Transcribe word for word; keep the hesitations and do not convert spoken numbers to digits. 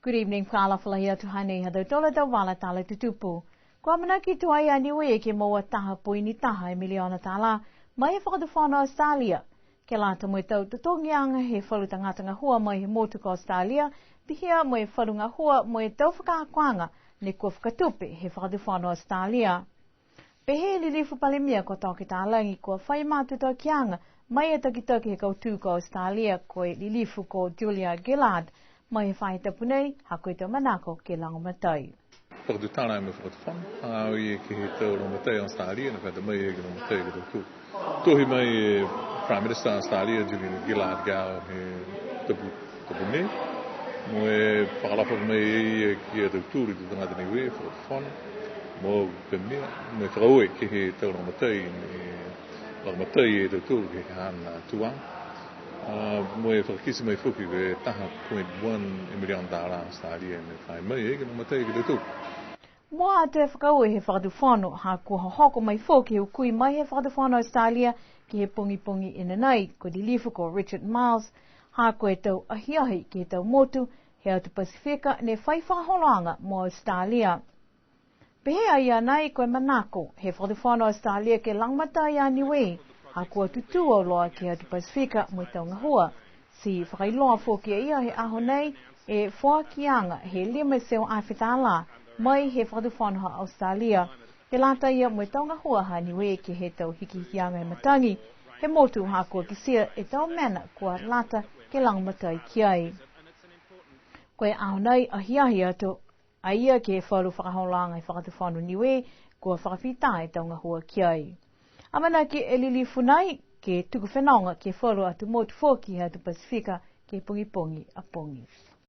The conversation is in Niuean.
Good evening, fakaalofa lahi atu, hanei ha tautolu a tau vala tala tutupu. Kua amanaki tuai a Niue ke moua taha poini taha e miliona tālā mai he Fakatufono Australia, ke lata mo e tau totogiaga he falu tagata gahua mai he motu ko Australia, pihia mo e falu gahua mo e tau fakaakoaga ne kua fakatupe he Fakatufono Australia. Pehē e Lilifu Palemia ko Toke Talagi, kua fai matutakiaga mai e takitaki he kautū ko Australia, ko e Lilifu ko Julia Gillard, mai he faahi tapu nei, ha ko e tau manako ke lagomatai. Fakatutala mo e Fakatufono, a, ia ke he tau lagomatai Australia, ne fai mai e lagomatai ke he tau. Tohi mai e Prime Minister Australia, Julia Gillard, ka he tapu, tapu nei. Mo e fakaalofa mai e ia ki a tautolu e tau tagata Niue, Fakatufono, mo e Palemia, mo e fakaaue ke he tau lagomatai, ne lagomatai e tautolu ke he haana tuaga. A, mo e fakakite mai foki ko e taha point one e miliona tālā Australia ne fai mai e lagomatai ke he tautolu. Mua atu e fakaaue he Fakatufono, ha kua hohoko mai foki e hukui mai he Fakatufono Australia ke he pogipogi i nanai, ko e Lilifu ko Richard Marles, ha ko e tau ahiahi ke he tau motu he atu Pasifika ne fai fakaholoaga mo Australia. Pehē a ia nei ko e manako he Fakatufono Australia ke lagomatai a Niue, ha kua tutū auloa ke he atu Pasifika mo e tau gahua. Ti fakailoa foki e ia he aho nei e foakiaga he lima e teau afe tālā mai he Fakatufono ha Australia, ke lata ia mo e tau gahua ha Niue ke he tau hikihikiaga he matagi he motu, ha kua kitia e tau mena kua lata ke lagomatai ki ai. Ko e aho nei ahiahi atu a ia ke he falu fakaholoaga he Fakatufono Niue, kua fakafita e tau gahua ki ai. Amanaki e Lilifu nei ke tuku fenoga ke he falu atu motu foki he atu Pasifika ke he pogipogi a pogi.